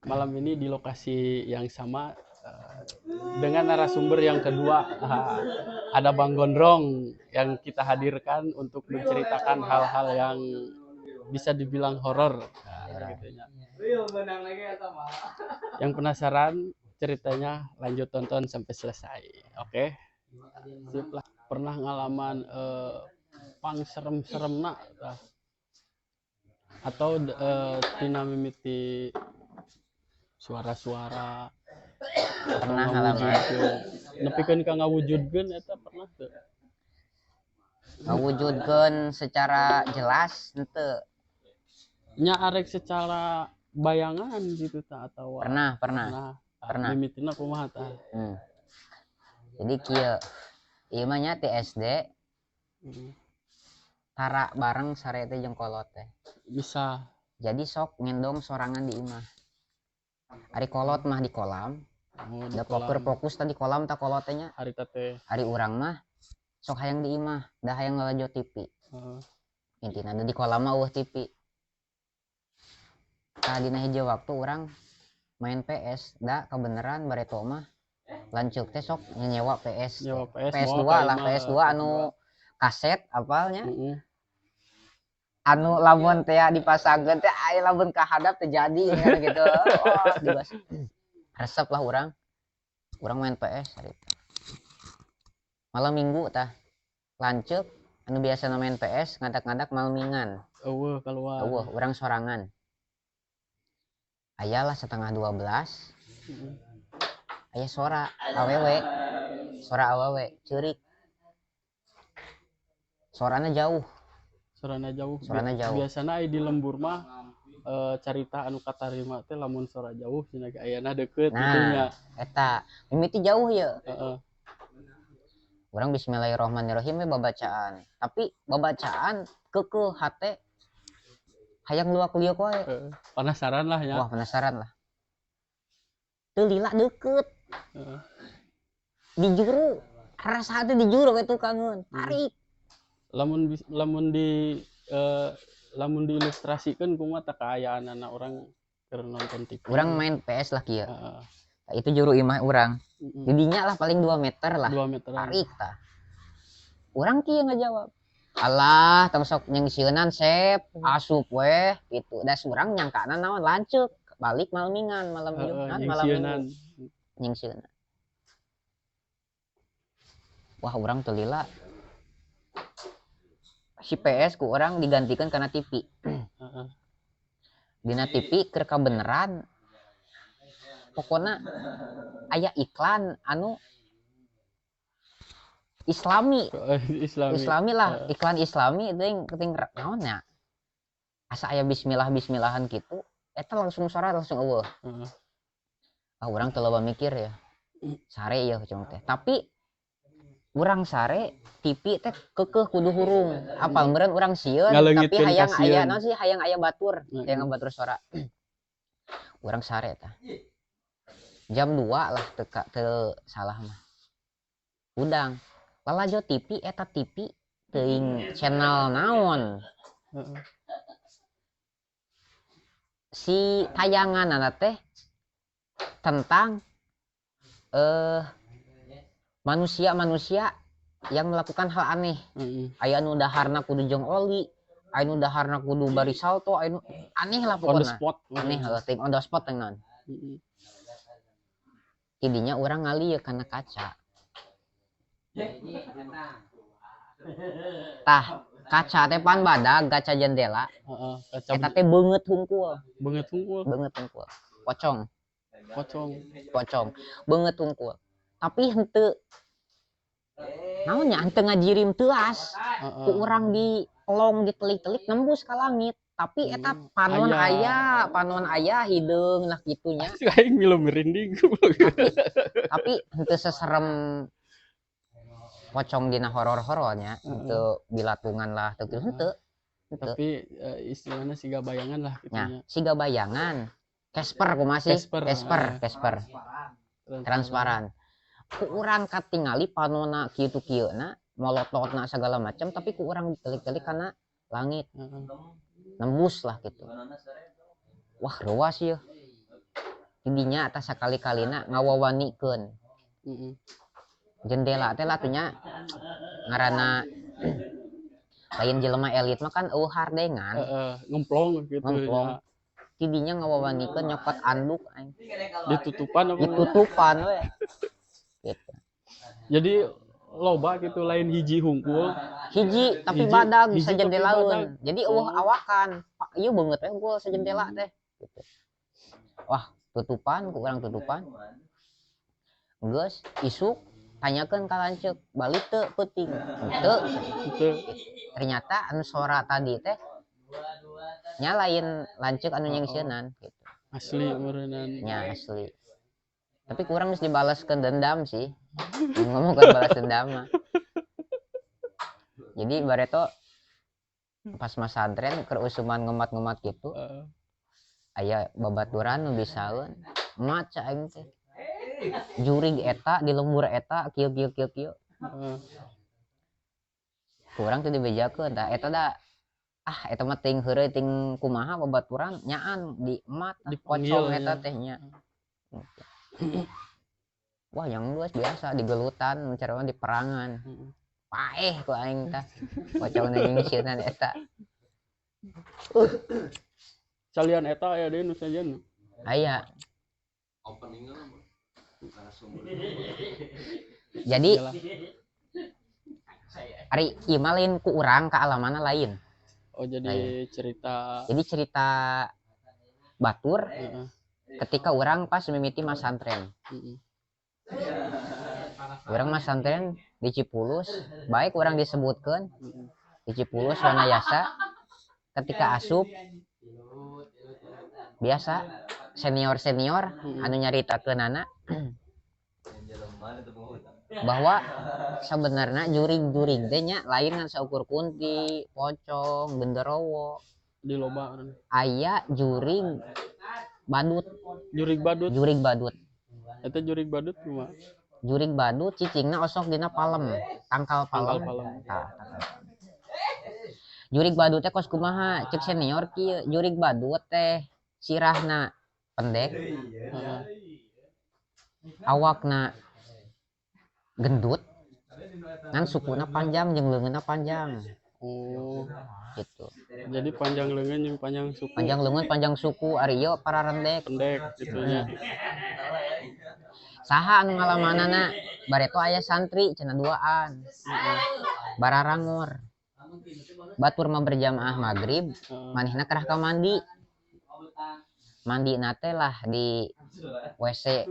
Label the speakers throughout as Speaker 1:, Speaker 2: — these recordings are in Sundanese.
Speaker 1: Malam ini di lokasi yang sama dengan narasumber yang kedua. Ada Bang Gondrong yang kita hadirkan untuk menceritakan hal-hal yang bisa dibilang horor. Nah, gitu ya. Yang penasaran ceritanya, lanjut tonton sampai selesai. Oke. Sip lah. Pernah ngalaman pang serem-seremna tah? Atau tina mimiti suara-suara?
Speaker 2: Pernah ngalaman.
Speaker 1: Nepikeun ka ngawujudkeun eta pernah teu?
Speaker 2: Ngawujudkeun secara jelas henteu.
Speaker 1: Nya, arek secara bayangan gitu tah atau
Speaker 2: Pernah, pernah.
Speaker 1: Pernah.
Speaker 2: Pernah.
Speaker 1: Mimitina kumaha tah?
Speaker 2: Jadi kieu, ieu mah nya ti SD. Tara bareng sare teh jeung kolot teh.
Speaker 1: Bisa.
Speaker 2: Jadi sok ngendong sorangan di imah. Ari kolot mah di kolam.
Speaker 1: Oh, di
Speaker 2: da poker
Speaker 1: kolam.
Speaker 2: Fokus tadi kolam tak kolot teh nya.
Speaker 1: Harita teh.
Speaker 2: Ari urang mah sok hayang di imah, da hayang ngalajo TV. Intina da di kolam mah euweuh TV. Tah, dina hiji waktu urang main PS, da kebeneran bareto mah lanceuk teh sok nyewa PS.
Speaker 1: Nyewa PS,
Speaker 2: PS2
Speaker 1: bawa ka
Speaker 2: lah.
Speaker 1: imah.
Speaker 2: PS2 anu kaset apalnya. Anu lamun teh dipasangkeun teh aya lamun kahadap teh jadi kan gitu. Oh, dibas. Resep lah urang. Urang main PS harita. Malam Minggu tah. Lanceuk anu biasa main PS ngadak-ngadak malmingan.
Speaker 1: Euweuh keluar.
Speaker 2: Euweuh, urang sorangan. Aya lah 11.30. Aya sora awewe. Sora awewe ceurik. Sorana jauh.
Speaker 1: Sorana jauh.
Speaker 2: Sorana jauh.
Speaker 1: Biasana aya di lembur mah carita anu katarima teh lamun sora jauh cenah ge ayana deket
Speaker 2: Nah.
Speaker 1: gitu nya.
Speaker 2: Eta mimiti jauh ya. Urang bismillahirrahmanirrahim we babacaan. Tapi babacaan keukeuh hate hayang luak liuk wae.
Speaker 1: Heeh. Penasaran lah ya.
Speaker 2: Wah, penasaran lah. Teu lila deket. Di juru. Rasa teh di juru we tukangeun. Tarik.
Speaker 1: Lamun diilustrasikeun kumaha tah kaayaanana urang keur nonton TV?
Speaker 2: Urang main PS lah kieu. Nah, itu juru imah urang. Didinya lah paling 2 meter lah.
Speaker 1: 2 meteran.
Speaker 2: Tarik tah. Urang kieu ngajawab. Alah, tong sok nyengsieunan sep, asup weh gitu. Da urang nyangkana naon, lanceuk balik malmingan malam Jumat, malam
Speaker 1: Nyingsieunan.
Speaker 2: Minggu. Nyingsieunan. Wah, urang teu lila. Si PS ku urang digantikan karena TV. Dina TV keur kabeneran pokona aya iklan anu Islami.
Speaker 1: Islami.
Speaker 2: Islami lah, iklan Islami ting ting naon nya, asa aya bismillah bismillahan gitu. Eta langsung suara langsung euweuh. Ah, urang teu loba mikir ya, sare ya cuma teh. Tapi urang sare, TV teh keukeuh kudu hurung, apal meureun urang sieun, tapi
Speaker 1: Ngaleungitkeun
Speaker 2: hayang aya
Speaker 1: kasieun.
Speaker 2: Naon sih, hayang aya batur, hayang batur sora. Urang sare tah jam 2 lah, teu teu salah mah. Udang lalajo TV, eta TV teuing channel naon. Si tayangan teh tentang manusia-manusia yang melakukan hal aneh. Aya nu daharna kudu jeung oli, aya nu daharna kudu bari salto, aya nu aneh lah
Speaker 1: On the
Speaker 2: pokokna.
Speaker 1: spot.
Speaker 2: Aneh heuh, ting on the spot teh naon. Tidinya urang ngali kana kaca. Tah, kaca teh pan badag, kaca jendela.
Speaker 1: Heeh, kaca.
Speaker 2: Eta teh beungeut hungkul.
Speaker 1: Beungeut hungkul.
Speaker 2: Beungeut hungkul. Pocong.
Speaker 1: Pocong.
Speaker 2: Pocong. Beungeut hungkul. Tapi henteu naon nya, henteu ngajirim teuas. Ku urang di pelong, ditelik-telik, nembus ka langit. Tapi eta panon
Speaker 1: aya.
Speaker 2: Aya, panon aya, hideung lah kitu nya.
Speaker 1: Aing milu merinding.
Speaker 2: Tapi henteu seserem pocong dina horor-horornya, henteu bilatungan lah, teu kitu henteu. Henteu.
Speaker 1: Tapi istilahnya siga bayangan lah kitu
Speaker 2: Nya,
Speaker 1: nya.
Speaker 2: Siga bayangan. Casper kumaha sih?
Speaker 1: Casper,
Speaker 2: Casper,
Speaker 1: ah.
Speaker 2: Casper. Transparan. Ku urang katingali panona kitu kieu na, molototna segala macam, tapi ku urang ditelik-telik kana langit. Nembus lah gitu. Wah, reuas ieu. Tidinya atas sakali-kalina ngawawanikeun. Jendela teh lah nya ngaranna lain jelema elit mah kan eueuh hardengan.
Speaker 1: Heeh, ngemplong gitu.
Speaker 2: Ngemplong. Tidinya ngawawanikeun nyokot anduk aing.
Speaker 1: Ditutupan apa?
Speaker 2: Ditutupan we. Gitu.
Speaker 1: Jadi loba gitu lain hiji hungkul.
Speaker 2: Hiji tapi
Speaker 1: hiji,
Speaker 2: badag
Speaker 1: hiji
Speaker 2: sajendelaeun. Jadi eueuh awakan. Ieu beungeut we hungkul sajendela teh gitu. Wah, tutupan ku urang tutupan. Geus isuk tanyakeun ka lanceuk, balik teu peuting. Teu.
Speaker 1: Teu.
Speaker 2: Ternyata anu sora tadi teh nya lain lanceuk anu nyengsieunan gitu.
Speaker 1: Asli meureunnan.
Speaker 2: Nya asli. Tapi kurang geus dibalaskeun dendam sih. Ngomong kan balas dendam mah. Jadi bareto pas masantren keur usuman ngemat-ngemat gitu. Aya babaturan nu bisaeun mat ca aing teh. Jurig eta di lembur eta kieu kieu kieu kieu. Kurang teh dibejakeun tah eta da ah eta mah ting heureuy ting kumaha babaturan nyaan di emat pocong eta teh nya. Wah yang geus biasa digelutan mencari di perangan. Paeh ku aing tah. Pocong nyingsieunan eta.
Speaker 1: Salian eta aya deui nu sajen.
Speaker 2: Aya.
Speaker 3: Openingna mah narasumber.
Speaker 2: Jadi ari ieu mah lain ku urang ka alamana lain.
Speaker 1: Oh jadi
Speaker 2: lain.
Speaker 1: Cerita.
Speaker 2: Jadi cerita batur. Ketika orang pas mimiti masantren. Orang masantren di Cipulus, baik orang disebutkan di Cipulus Wanayasa. Ketika asup biasa senior-senior anu nyaritakeunana bahwa sebenarnya jurig-jurig teh nya lain ngan saukur kunti, pocong, genderowo.
Speaker 1: Di loba
Speaker 2: aya jurig badut.
Speaker 1: Jurig badut.
Speaker 2: Jurig badut.
Speaker 1: Eta jurig badut kumaha?
Speaker 2: Jurig badut cicingna osok dina palem, tangkal palem.
Speaker 1: Tangkal palem.
Speaker 2: Tah, tangkal palem. Jurig badut teh kos kumaha? Cek senior kieu, jurig badut teh sirahna pendek. Awakna gendut. Ngan sukuna panjang jeung leungeunna panjang.
Speaker 1: Oh.
Speaker 2: Gitu.
Speaker 1: Jadi panjang leungeun jeung panjang suku.
Speaker 2: Panjang leungeun panjang suku ari ieu pararendek.
Speaker 1: Pendek gitu nya.
Speaker 2: Saha anu ngalamanana? Bareto aya santri cenah duaan. Bararangor. Batur mah berjamaah maghrib, manehna kerah ka mandi. Mandi nate lah di WC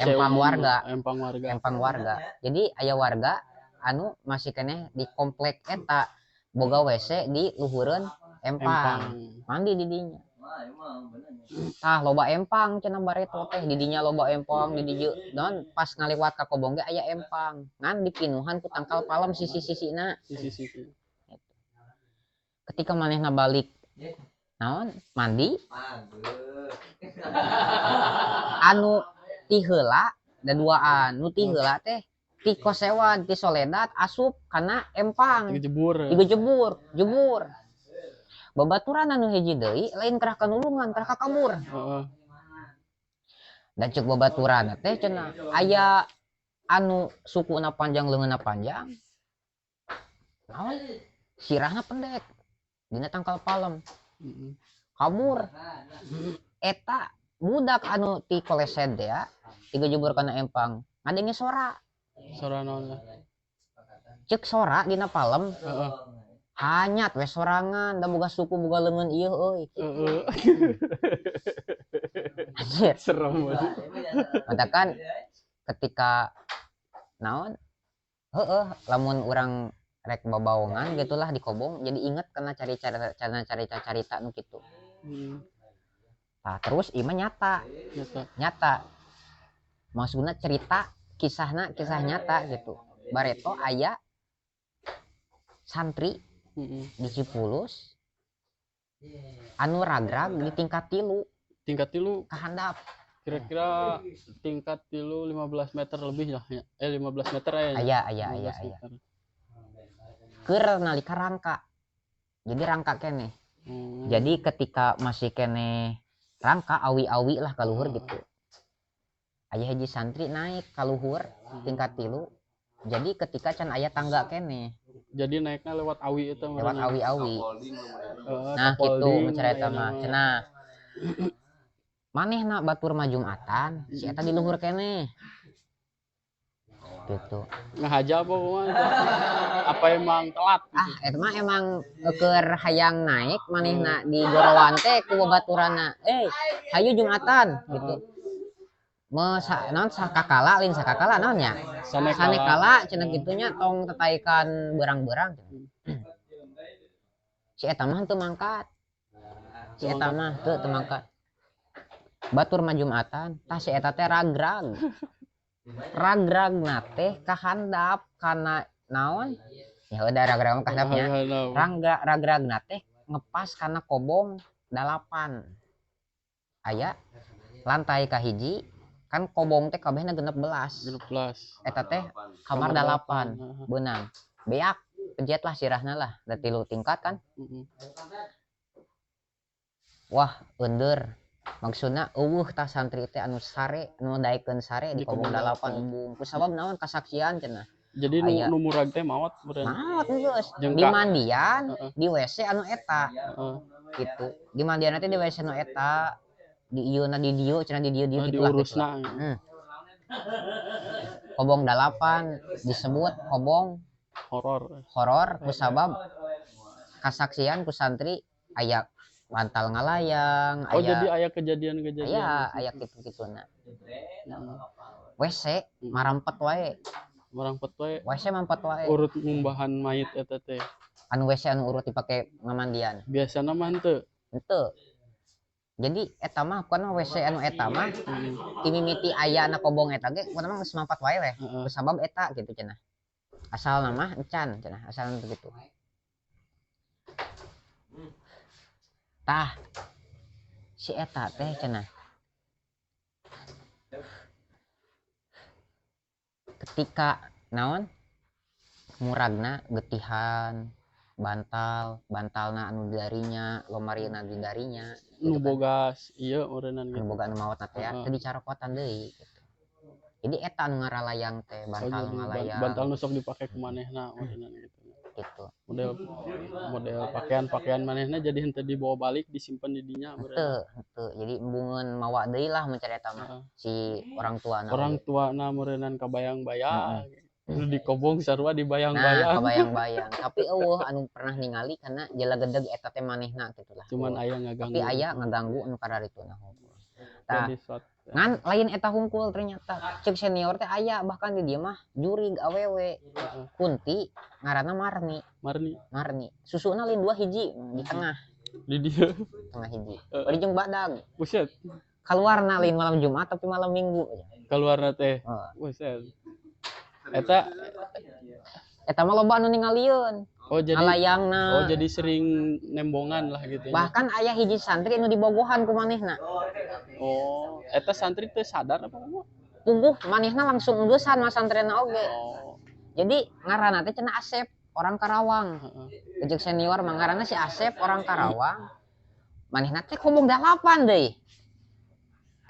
Speaker 2: empang warga.
Speaker 1: Empang warga.
Speaker 2: Empang warga. Jadi aya warga anu masih keneh di komplek eta boga WC di luhureun empang. Mandi di dinya. Tah loba empang cenah bareto teh di dinya loba empang di dieu. Don pas ngaliwat ka kobong ge aya empang. Ngan dipinuhan ku tangkal palem sisi-sisina.
Speaker 1: Sisi-sisi.
Speaker 2: Ketika manehna balik naon mandi anu ti heula da duaan nu ti heula teh ti kosewan ti soledat asup kana empang
Speaker 1: digejebur
Speaker 2: digejebur jebur babaturan anu hiji deui lain kerah kanulungan kerah ka kabur. Dan ceuk babaturan teh cenah aya anu sukuna panjang leungeunna panjang naon sirahna pendek dina tangkal palem. Kabur eta budak anu ti koleset ya digejebur kana empang ngadenge sora
Speaker 1: sora naon
Speaker 2: ceuk sora dina palem. Hanyat we sorangan da boga suku boga leungeun ieu euy. Anjir
Speaker 1: serem banget.
Speaker 2: Matakan ketika naon heueuh lamun urang rek babaongan gitulah di kobong jadi inget karena cari-cari carita nu kitu. Nah, terus ieu mah nyata. Nyata. Maksudna cerita kisahna kisah nyata gitu. Bareto aya santri di Cipulus anu ragrag di tingkat 3.
Speaker 1: Tingkat 3
Speaker 2: ka handap.
Speaker 1: Kira-kira tingkat 3 15 meter lebih lah ya. 15 meter aya.
Speaker 2: Aya. Keur nalika rangka. Jadi rangka keneh. Jadi ketika masih keneh Rangka awi-awi lah ka luhur gitu. Aya hiji santri naik ka luhur tingkat 3. Jadi ketika can aya tangga keneh.
Speaker 1: Jadi naiknya lewat awi itu
Speaker 2: lewat awi-awi. Nah gitu mencerita mah cenah. Manehna batur mah Jumatan, si eta di luhur keneh. Gitu.
Speaker 1: Ngahaja apa kumaha? Apa emang telat gitu?
Speaker 2: Ah, eta mah emang keur hayang naik manehna di gorowan teh ku babaturanna. Hayu Jumatan gitu. Naon sakakala lain sakakala naon nya? Sanekala cenah kitu nya tong tetaikan berang-berang. Si eta mah teu mangkat. Si eta mah teu mangkat. Batur mah Jumatan, tah si eta teh ragrag. Ragragna teh kahandap kana naon? Ya udah ragrag mah kahandapnya. Ragragna teh ngepas kana kobong 8. Aya lantai kahiji kan kobong teh kabehna 16. 16. Eta teh kamar 8 beunang. Beak pejet lah sirahna lah, da 3 tingkat kan. Wah, eundeur. Maksudna eueuh tah santri teh anu sare anu daekeun sare di kobong 8 embung. Ku sabab naon kasaksian cenah.
Speaker 1: Jadi nu murag teh maot meureun.
Speaker 2: Maot geus. Di mandian, di WC anu eta. Gitu. Di mandian teh di WC anu eta. Di ieu na di dieu cenah di dieu dieu kitu lah.
Speaker 1: Diurusna.
Speaker 2: Kobong 8 disebut kobong
Speaker 1: horor.
Speaker 2: Horor ku sabab kasaksian ku santri aya bantal ngalayang,
Speaker 1: oh, jadi aya kejadian-kejadian.
Speaker 2: Aya, aya kitu-kituna. WC marampet wae.
Speaker 1: Marampet wae.
Speaker 2: WC mampet wae.
Speaker 1: Urut ngumbahan mayit eta teh.
Speaker 2: Anu WC anu urut dipake ngamandian.
Speaker 1: Biasana mah henteu.
Speaker 2: Henteu. Jadi eta mah kuan WC anu eta mah timimiti aya na kobong eta ge kuan mah geus mampat wae weh. Sabab eta gitu cenah. Asalna mah encan cenah, asalna begitu. Tah si eta teh cenah ketika naon muragna getihan bantal bantalna anu darinya lomarina di darinya
Speaker 1: nu gitu boga ieu meureunnan
Speaker 2: gitu nu boga anu maot teh teh dicarokotan deui gitu. Jadi eta anu ngaralayang teh bantal ngalayang
Speaker 1: bantal nu sok dipake ku manehna meureunnan gitu.
Speaker 2: Gitu.
Speaker 1: Model pakaian-pakaian manehna jadi henteu dibawa balik disimpan di dinya
Speaker 2: henteu henteu. Jadi embungeun mawa deui lah mun carita mah si orang tuana.
Speaker 1: Orang tuana meureunnan kabayang-bayang. Nu dikobong sarua dibayang-bayang.
Speaker 2: Nah, kabayang-bayang. Tapi eueuh anu pernah ningali karena jelegedeg eta teh manehna kitu lah.
Speaker 1: Cuman aya ngaganggu.
Speaker 2: Tapi aya ngaganggu anu kararituna hungkul. Tah ngan lain eta hungkul ternyata cek senior teh aya bahkan di dieu mah jurig awewe kunti ngaranna Marni. Marni susuna lain 2 hiji di tengah
Speaker 1: di dieu
Speaker 2: tengah hiji bari jeung badag
Speaker 1: buset
Speaker 2: kaluarna lain malam Jumat tapi malam Minggu
Speaker 1: kaluarna teh buset eta
Speaker 2: eta mah loba anu ningalieun.
Speaker 1: Oh jadi
Speaker 2: ngalayangna.
Speaker 1: Oh jadi sering nembongan lah gitu.
Speaker 2: Bahkan aya hiji santri anu dibogohan ku manehna.
Speaker 1: Oh, eta santri teh sadar apa kumaha?
Speaker 2: Puguh manehna langsung engeusan mah santrina oge.
Speaker 1: Oh.
Speaker 2: Jadi ngaranna teh cenah Asep, orang Karawang. Heeh. Ceuk senior mah ngaranna si Asep orang Karawang. Manehna teh kobong 8 deui.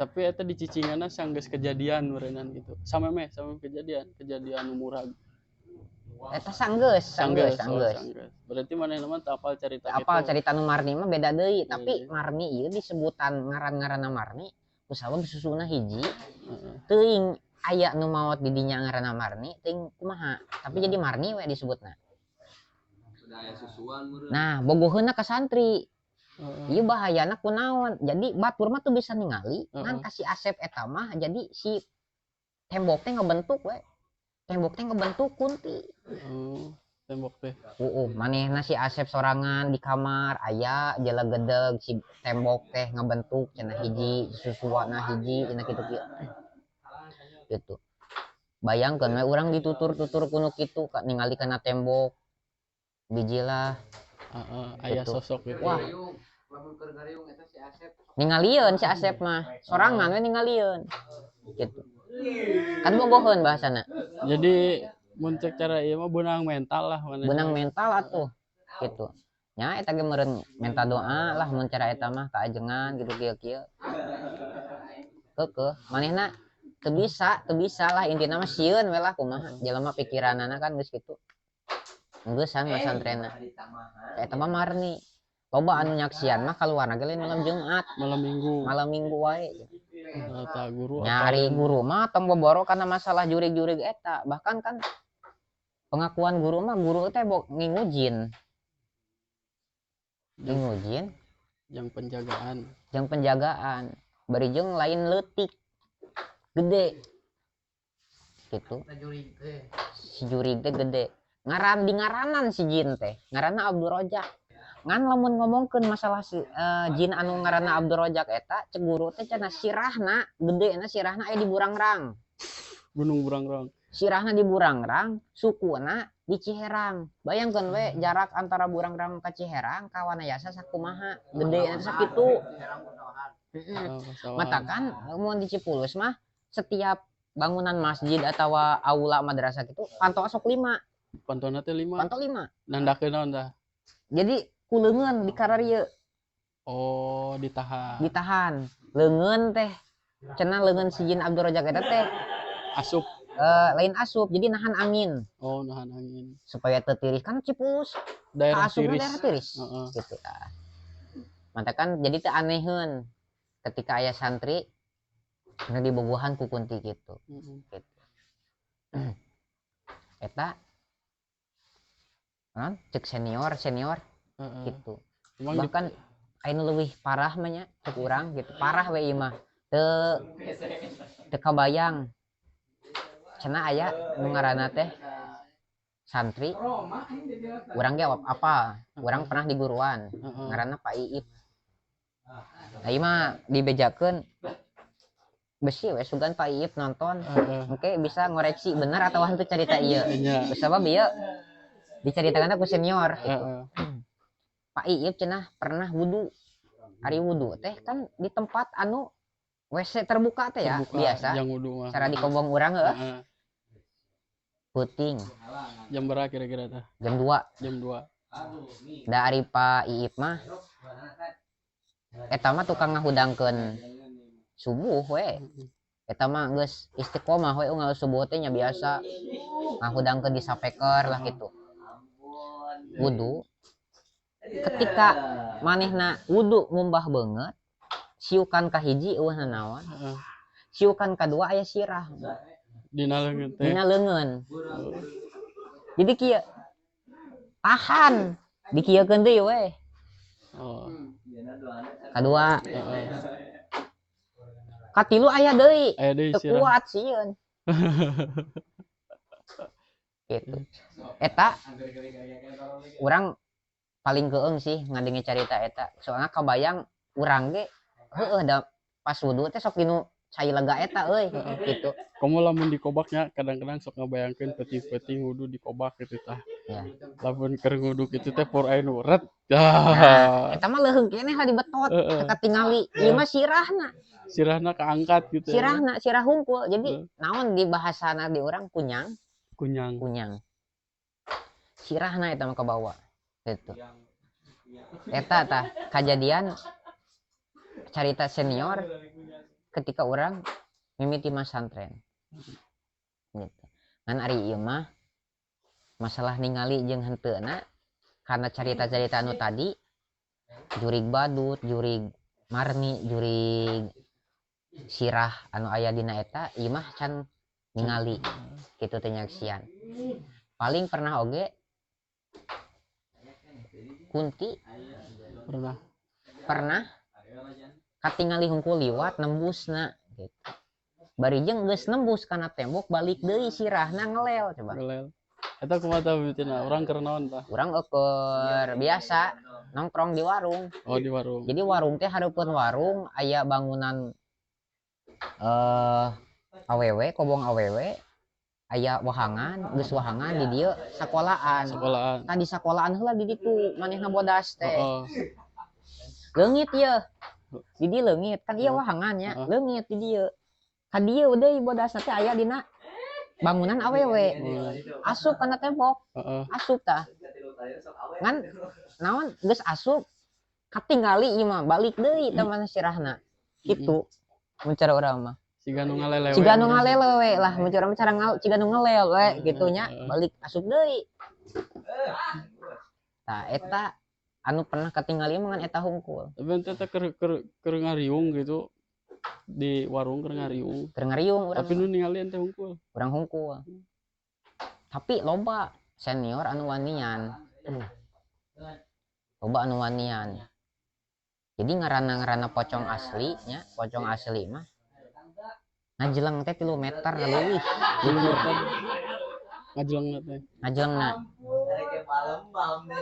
Speaker 1: Tapi eta dicicinganna sanggeus kejadian meureunnan gitu. Sameme sameme kejadian nu murag.
Speaker 2: Eta sanggeus.
Speaker 1: Berarti manehna mah teu apal carita kitu.
Speaker 2: Apal carita nu Marni mah beda deui, tapi Marni ieu disebutan ngaran-ngaranna Marni ku sabab susuna hiji. Teuing aya nu maot di dinya ngaranna Marni, teuing kumaha. Tapi jadi Marni we disebutna.
Speaker 3: Udah aya susuan meureun.
Speaker 2: Nah, bogoheunna ka santri. Ieu bahayana kunaon? Jadi batur mah teu bisa ningali, ngan ka si Asep eta mah jadi si tembok teh ngebentuk we. Tembok teh ngebentuk kunti.
Speaker 1: Tembok teh.
Speaker 2: Manehna si Asep sorangan di kamar aya jelegedeg si tembok teh ngebentuk cenah hiji susuana hiji cenah kitu kieu. Gitu. Bayangkeun we urang ditutur-tutur kuno kitu ningali kana tembok. Bijilah.
Speaker 1: Aya gitu. Sosok gitu.
Speaker 2: Wah. Ningalieun si Asep mah. Sorangan we ningalieun. Gitu. Kan bogoheun bahasana.
Speaker 1: Jadi mun cek cara ieu mah beunang mental lah manehna.
Speaker 2: Beunang mental atuh gitu. Nya eta ge meureun minta doa lah mun cara eta mah kaajengan gitu kieu-kieu. Keukeuh manehna teu bisa lah, intina mah sieun we lah kumaha jelema pikiranana kan geus kitu. Geus masantrenna. Eta mah marni. Loba anu nyaksian mah kaluarna ge lain malam Jumat,
Speaker 1: Malam Minggu.
Speaker 2: Malam Minggu wae.
Speaker 1: Eta guru
Speaker 2: Nyari guru mah tong boboro karena masalah jurig-jurig eta. Bahkan kan pengakuan guru mah, guru teh bok ngingu jin. Ngingu jin
Speaker 1: yang penjagaan.
Speaker 2: Yang penjagaan. Bari jeung lain leutik. Gede. Gitu. Si jurig teh gede. Ngaran di ngaranan si jin teh. Ngaranna Abdul Rojak. Ngan lamun ngomongkeun masalah si jin anu ngaranna Abdul Rojak eta, cek guru teh cenah sirahna gedena, sirahna aya di Burangrang.
Speaker 1: Gunung Burangrang.
Speaker 2: Sirahna di Burangrang, sukuna di Ciherang. Bayangkeun we jarak antara Burangrang ke Ciherang ka Wanayasa sakumaha gedena sakitu. Heeh.
Speaker 1: Oh, pasawahan.
Speaker 2: Matakan mun di Cipulus mah setiap bangunan masjid atau aula madrasah gitu panto sok 5.
Speaker 1: Pantona teh 5.
Speaker 2: Panto 5.
Speaker 1: Nandakeun naon tah?
Speaker 2: Jadi ku leungeun di kararieu.
Speaker 1: Oh, ditahan.
Speaker 2: Ditahan. Leungeun teh cenah leungeun si jin Abdul Rojak eta teh
Speaker 1: asup.
Speaker 2: Lain asup, jadi nahan angin.
Speaker 1: Oh, nahan angin.
Speaker 2: Supaya teu tiris kan Cipulus.
Speaker 1: Daerah
Speaker 2: kaasupna
Speaker 1: tiris.
Speaker 2: Daerah tiris. Gitu tah. Matakan jadi teu aneheun ketika aya santri nu dibogohan ku kunti gitu. Gitu. Eta non cek senior senior gitu.
Speaker 1: Emang
Speaker 2: Bahkan aya nu leuwih parah mah nya cek urang gitu. Parah we ieu mah. Teu teu kabayang. Cenah aya nu ngaranna teh santri urang ge apa, urang pernah di guruan, ngaranna Pak Iip. Nah, ieu mah dibejakeun besi we sugan Pak Iip nonton. Oke, bisa ngoreksi bener atau henteu cerita ieu. Sebab ieu diceritakan ku senior gitu. Pak Iip cenah pernah wudu. Ari wudu teh kan di tempat anu WC terbuka teh ya,
Speaker 1: Terbuka,
Speaker 2: biasa.
Speaker 1: Jang wudu mah.
Speaker 2: Cara di kobong urang heuh. Peuting.
Speaker 1: Jam berapa kira-kira tah?
Speaker 2: Jam 2.
Speaker 1: Jam 2.
Speaker 2: Da ari Pak Iip mah eta mah tukang ngahudangkeun subuh we. Eta mah geus istiqomah we unggal subuh teh nya biasa ngahudangkeun di sapeker lah gitu. Wudu. Ketika manehna wudu ngumbah beungeut, siukan kahiji euweuh nanaon. Siukan kadua aya sirah.
Speaker 1: Dina leungeun teh.
Speaker 2: Dina leungeun. Jadi kieu tahan dikieukeun deui we.
Speaker 1: Oh.
Speaker 2: Kadua. Katilu aya deui.
Speaker 1: Aya deui
Speaker 2: Teu
Speaker 1: sirah.
Speaker 2: kuat sieun. Gitu. Eta urang paling keeng sih ngadenge carita eta. Soalnya kabayang urang ge heueuh da pas wudu teh sok dinu cai lega eta euy gitu.
Speaker 1: Komo lamun dikobaknya kadang-kadang sok ngabayangkeun peuting-peuting wudu dikobak gitu tah.
Speaker 2: Ya.
Speaker 1: Lamun keur wudu kitu teh por aya nu ret.
Speaker 2: Nah, eta mah leuheung keneh lah dibetot, teu katingali. Ieu mah sirahna.
Speaker 1: Sirahna keangkat gitu. Ya.
Speaker 2: Sirahna, sirah hungkul. Jadi naon di bahasana di urang kunyang?
Speaker 1: Kunyang.
Speaker 2: Kunyang. Sirahna eta mah kabawa. Gitu. Eta tah kajadian carita senior ketika orang mimiti masantren. Gitu. Ngan ari ieu mah masalah ningali jeung henteuna karena carita-carita anu tadi jurig badut, jurig marni, jurig sirah anu aya dina eta ieu mah can ningali kitu teh nyaksian. Paling pernah oge kunti
Speaker 1: pernah
Speaker 2: pernah katingali hungkul liwat nembusna gitu. Bari jeung geus nembus kana tembok balik deui sirahna ngelel coba.
Speaker 1: Ngelel. Eta kumaha tah mimitina? Urang keur naon tah?
Speaker 2: Urang eueuh biasa nongkrong di warung.
Speaker 1: Oh, di warung.
Speaker 2: Jadi warung teh hareupeun warung aya bangunan awewe, kobong awewe, aya wahangan, geus wahangan di dieu sakolaan.
Speaker 1: Sakolaan.
Speaker 2: Tah di sakolaan heula di ditu manehna bodas teh.
Speaker 1: Heeh.
Speaker 2: Leungit ieu. Di dieu leungit, kan ieu wahangan nya, leungit di dieu. Ka dieu deui bodasna teh aya dina bangunan awewe. Asup kana tembok.
Speaker 1: Heeh.
Speaker 2: Asup tah. Ngan naon geus asup katingali ieu mah balik deui tah mana sirahna. Kitu mun cara urang mah.
Speaker 1: Siga nu ngalelewe.
Speaker 2: Siga nu ngalelewe lah, mun cara urang mah cara ngal siga nu ngalelewe gitu nya, balik asup deui. Tah eta anu pernah katingali mah ngan eta hungkul.
Speaker 1: Tapi ente teh keur keur keur ngariung gitu di warung keur ngariung.
Speaker 2: Keur ngariung urang.
Speaker 1: Tapi nu ningali ente hungkul.
Speaker 2: Urang hungkul. Tapi loba senior anu wanian. Loba anu wanian. Jadi ngaranna-ngaranna pocong asli nya, pocong asli mah ngajeleng teh 3 meter leuwih.
Speaker 1: 3 meter. Ngajeleng teh.
Speaker 2: Ngajelengna.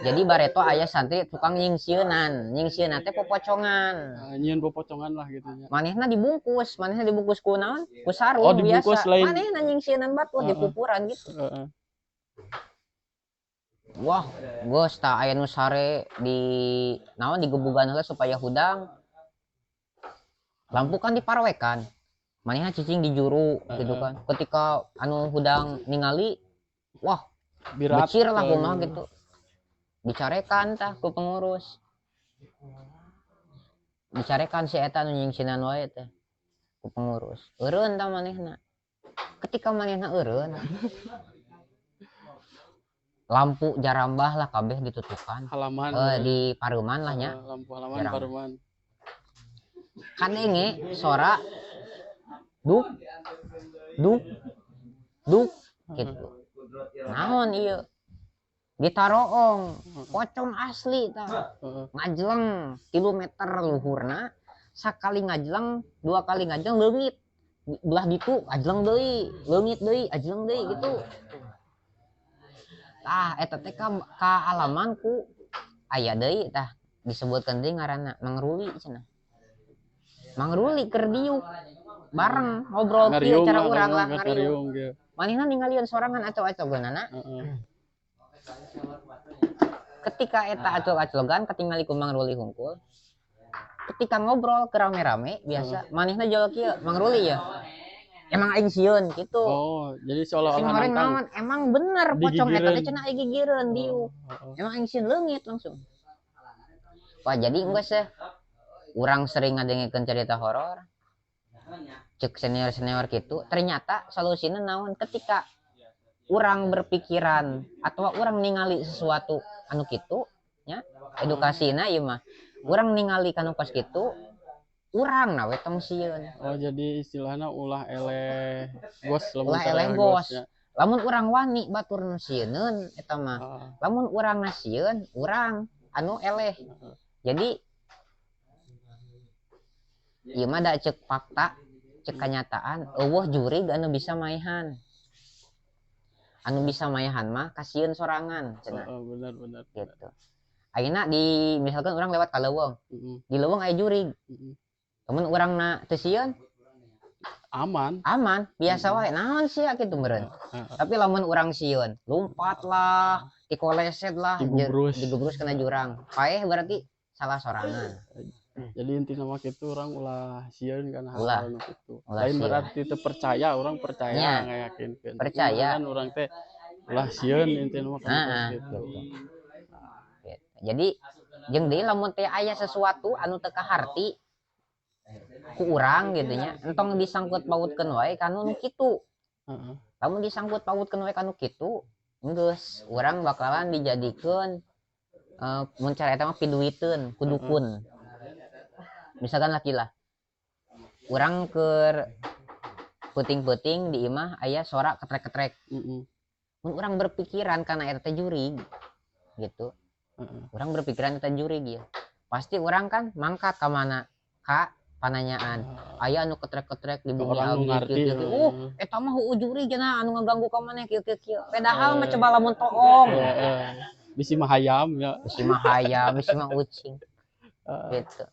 Speaker 2: Jadi bareto aya santri tukang nyingsieunan, nyingsieunan teh popocongan.
Speaker 1: Nyieun popocongan lah gitu nya.
Speaker 2: Manehna dibungkus, manehna dibungkus ku naon? Ku sarung
Speaker 1: Oh, dibungkus
Speaker 2: biasa.
Speaker 1: Lain.
Speaker 2: Manehna nyingsieunan batur di pupuran gitu. Wah, geus tah aya nu sare di naon digebugan heula supaya hudang. Lampu kan diparwekan. Manehna cicing di juru gitu kan. Ketika anu hudang ningali, wah,
Speaker 1: Birat,
Speaker 2: becir lah kumaha gitu. Dicarekan tah ku pengurus. Dicarekan si eta nu nyingsinan wae teh ku pengurus. Eureun tah manehna. Ketika manehna eureun, lampu jarambah lah kabeh ditutupan.
Speaker 1: Halaman.
Speaker 2: Di paruman lah nya.
Speaker 1: Lampu halaman
Speaker 2: Jarambah.
Speaker 1: Paruman.
Speaker 2: Kadenge sora duk duk duk gitu. Naon ieu? Ditaroong, pocong asli tah. Ngajeleng 3 meter luhurna, sakali ngajeleng, 2 kali ngajeleng leungit. Belah ditu ajeleng deui, leungit deui, ajeleng deui gitu. Tah eta teh ka alaman ku aya deui tah disebutkeun deui ngaranna Mang Ruli cenah. Mang Ruli keur diuk bareng ngobrol kieu
Speaker 1: Ngariung
Speaker 2: cara
Speaker 1: lah,
Speaker 2: urang lah
Speaker 1: ngariung,
Speaker 2: ngariung.
Speaker 1: ngariung kieu.
Speaker 2: Manehna ningalieun sorangan acok-acogeunana. Ketika eta acok-acogan katingali ku Mang Ruli hungkul. Ketika ngobrol ke rame-rame biasa, manehna jawab kieu, Mang Ruli ya. Emang aing sieun gitu.
Speaker 1: Oh, jadi seolah-olah
Speaker 2: Sing goreng
Speaker 1: nantang.
Speaker 2: naon? Emang bener pocong eta teh
Speaker 1: Digigireun.
Speaker 2: cenah aing gigireun diuk. Emang aing sieun leungit langsung. Wah, jadi enggeus seh. Urang sering ngadengekeun cerita horor. Cek senior-senior gitu, ternyata solusina naon ketika urang berpikiran atau urang ningali sesuatu anu kitu nya, edukasina ieu mah. Urang ningali kanu kos kitu, urang na we tong sieun.
Speaker 1: Oh, jadi istilahna ulah eleh gos lamun
Speaker 2: Ulah
Speaker 1: cara
Speaker 2: eleh gos.
Speaker 1: gosnya.
Speaker 2: Lamun urang wani batur nu sieuneun eta mah. Lamun urang na sieun, urang anu eleh. Jadi ieu mah da ceuk fakta, ceuk kanyataan, eueuh jurig anu bisa maehan. Anu bisa maehan mah kasieun sorangan cenah.
Speaker 1: Heeh, benar, benar.
Speaker 2: Gitu. Ayeuna di misalkan urang lewat ka leuweung. Di leuweung aya jurig. Lamun urang na teu sieun,
Speaker 1: Aman.
Speaker 2: Aman, biasa wae. Naon sia kitu meureun. Tapi lamun urang sieun, lompat lah, dikoleset lah,
Speaker 1: Digubrus.
Speaker 2: digubrus kena jurang. Paeh berarti salah sorangan.
Speaker 1: Jadi intinya mah kitu urang ulah sieun kana
Speaker 2: Ulah.
Speaker 1: hal-hal nu kitu.
Speaker 2: Ulah
Speaker 1: Lain
Speaker 2: sieun.
Speaker 1: berarti teu percaya, urang percaya
Speaker 2: Nya.
Speaker 1: ngayakinkeun. Tapi
Speaker 2: Percaya.
Speaker 1: kan urang teh ulah sieun intina mah kana
Speaker 2: Heeh.
Speaker 1: kitu.
Speaker 2: Gitu. Jadi jeung deui lamun teh aya sesuatu anu teu kaharti ku urang gitu nya, entong disangkut pautkeun wae kanu nu kitu. Lamun disangkut pautkeun wae kanu kitu, geus urang bakalan dijadikeun mun cara eta mah piduiteun ku dukun. Misalkan laki lah, urang keur peuting-peuting di imah aya sora ketrek-ketrek. Mun urang berpikiran kana eta teh jurig gitu. Urang berpikiran eta jurig ya. Pasti urang kan mangkat ka mana? Ka pananyaan. Aya anu ketrek-ketrek di bumi
Speaker 1: Orang nu
Speaker 2: abdi,
Speaker 1: ngarti,
Speaker 2: kieu, kieu, kieu. Eta mah heueuh jurig cenah anu ngaganggu ka maneh kieu, kieu, kieu. Padahal mah coba lamun toong.
Speaker 1: Bisi mah hayam ya.
Speaker 2: Bisi mah hayam, bisi mah ucing. Gitu.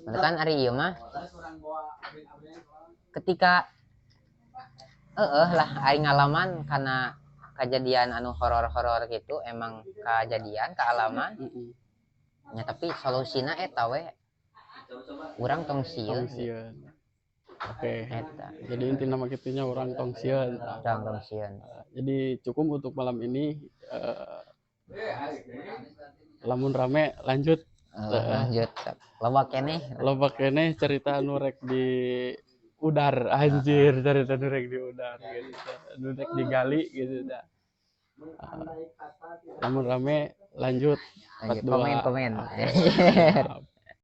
Speaker 2: Bener kan ari ieu mah ketika lah ari ngalaman kana kejadian anu horor-horor gitu emang kejadian kaalaman. Ya, tapi solusina eta we urang tong sieun.
Speaker 1: Tong sieun. Oke.
Speaker 2: Eta.
Speaker 1: Jadi intina mah kitunya urang tong sieun.
Speaker 2: Urang tong sieun.
Speaker 1: Jadi cukup untuk malam ini Lamun rame lanjut.
Speaker 2: Lanjut. Loba keneh.
Speaker 1: Loba keneh cerita nu rek di udar, anjir, cerita nu rek di udar gitu. Nu rek digali gitu dah. Lamun rame lanjut.
Speaker 2: Lanjut.
Speaker 1: Part dua.
Speaker 2: Komen komen.
Speaker 1: Oke, siap.